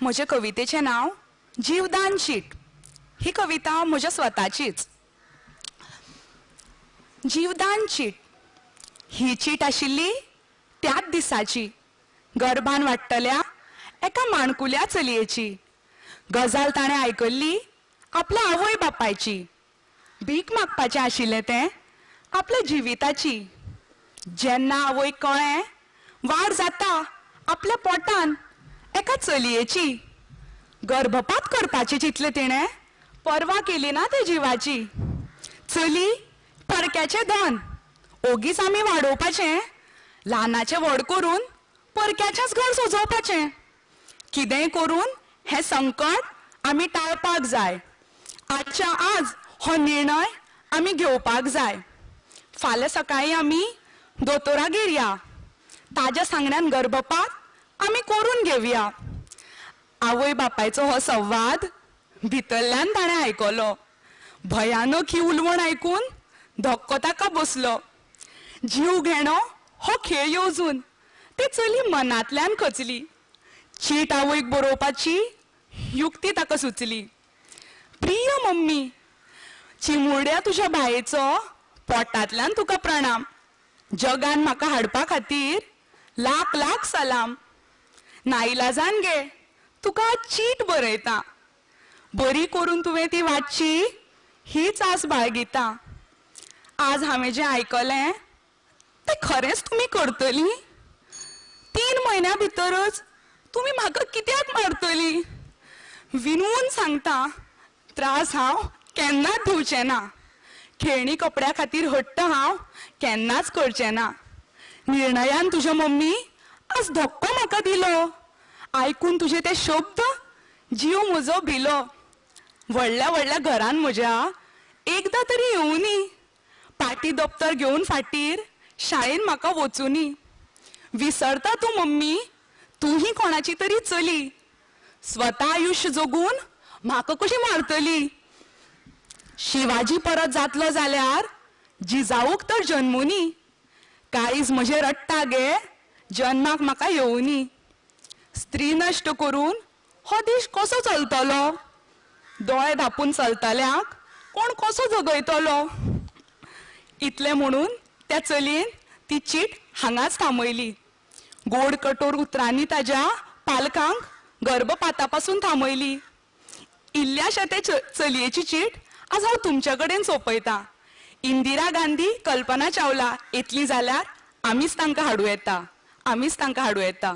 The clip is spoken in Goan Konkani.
म्हजे कवितेचें नांव जीवदान चीट. ही कविता म्हज्या स्वताचीच. जीवदान चीट ही चीट आशिल्ली त्याच दिसाची, गर्भान वाडटल्या एका माणकुल्या चलयेची. गजाल ताणें आयकल्ली आपल्या आवय बापायची. भीक मागपाचें आशिल्लें तें आपल्या जिविताची. जेन्ना आवयक कळ्ळें वाड जाता आपल्या पोटान एका चलयेची, गर्भपात करपाचें चिंतलें तिणें, पर्वा केली ना ते जिवाची. चली परक्याचें धन, ओगीच आमी वाडोवपाचें, ल्हानाचें व्हड करून परक्याचेंच घर सजोवपाचें. कितेंय करून हें संकट आमी टाळपाक जाय. आजच्या आज हो निर्णय आमी घेवपाक जाय. फाल्यां सकाळीं आमी दोतोरागेर या, ताज्या सांगण्यान गर्भपात आमी करून घेवया. आवय बापायचो हो संवाद भितरल्यान ताणें आयकलो. भयानक ही उलवण आयकून धक्को ताका बसलो. जीव घेणो हो खेळ येवजून ती चली मनांतल्यान खचली. चीट आवयक बरोवपाची युक्ती ताका सुचली. प्रिय मम्मी, चिमुरड्या तुज्या बायेचो पोटांतल्यान तुका प्रणाम. जगान म्हाका हाडपा खातीर लाख लाख सलाम. नाईलाजान गे तुका चीट बरयता, बरी करून तुवें ती वाचची हीच आस बाळगिता. आज हांवें जें आयकलें तें खरेंच तुमी करतली? 3 म्हयन्या भितरच तुमी म्हाका कित्याक मारतली? विनवून सांगता, त्रास हांव केन्नाच दिवचें ना. खेळणी कपड्या खातीर हट्ट हांव केन्नाच करचें ना. निर्णयान तुज्या मम्मी आज धक्को म्हाका दिलो. आयकून तुजे ते शब्द जीव म्हजो भिलो. व्हडल्या व्हडल्या घरान म्हज्या एकदां तरी येवनी, पाटी दप्तर घेवन फाटीर शाळेन म्हाका वचुनी. विसरता तूं मम्मी, तूं ही कोणाची तरी चली. स्वता आयुश्य जगून म्हाका कशी मारतली? शिवाजी परत जातलो जाल्यार जिजाऊक तर जन्मुनी. काळीज म्हजें रडटा गे, जन्माक म्हाका येवनी. स्त्री नश्ट करून हो देश कसो चलतलो? दोळे धापून चलतल्यांक कोण कसो जगयतलो? इतलें म्हणून त्या चलयेन ती चीट हांगाच थांबयली. गोड कठोर उतरांनी ताज्या पालकांक गर्भपाता पासून थांबयली. इल्ल्याशा ते चलयेची चीट आज हांव तुमच्या कडेन सोंपयता. इंदिरा गांधी, कल्पना चावला येतली जाल्यार आमीच तांकां हाडूं येता, आमीच तांकां हाडूं येता.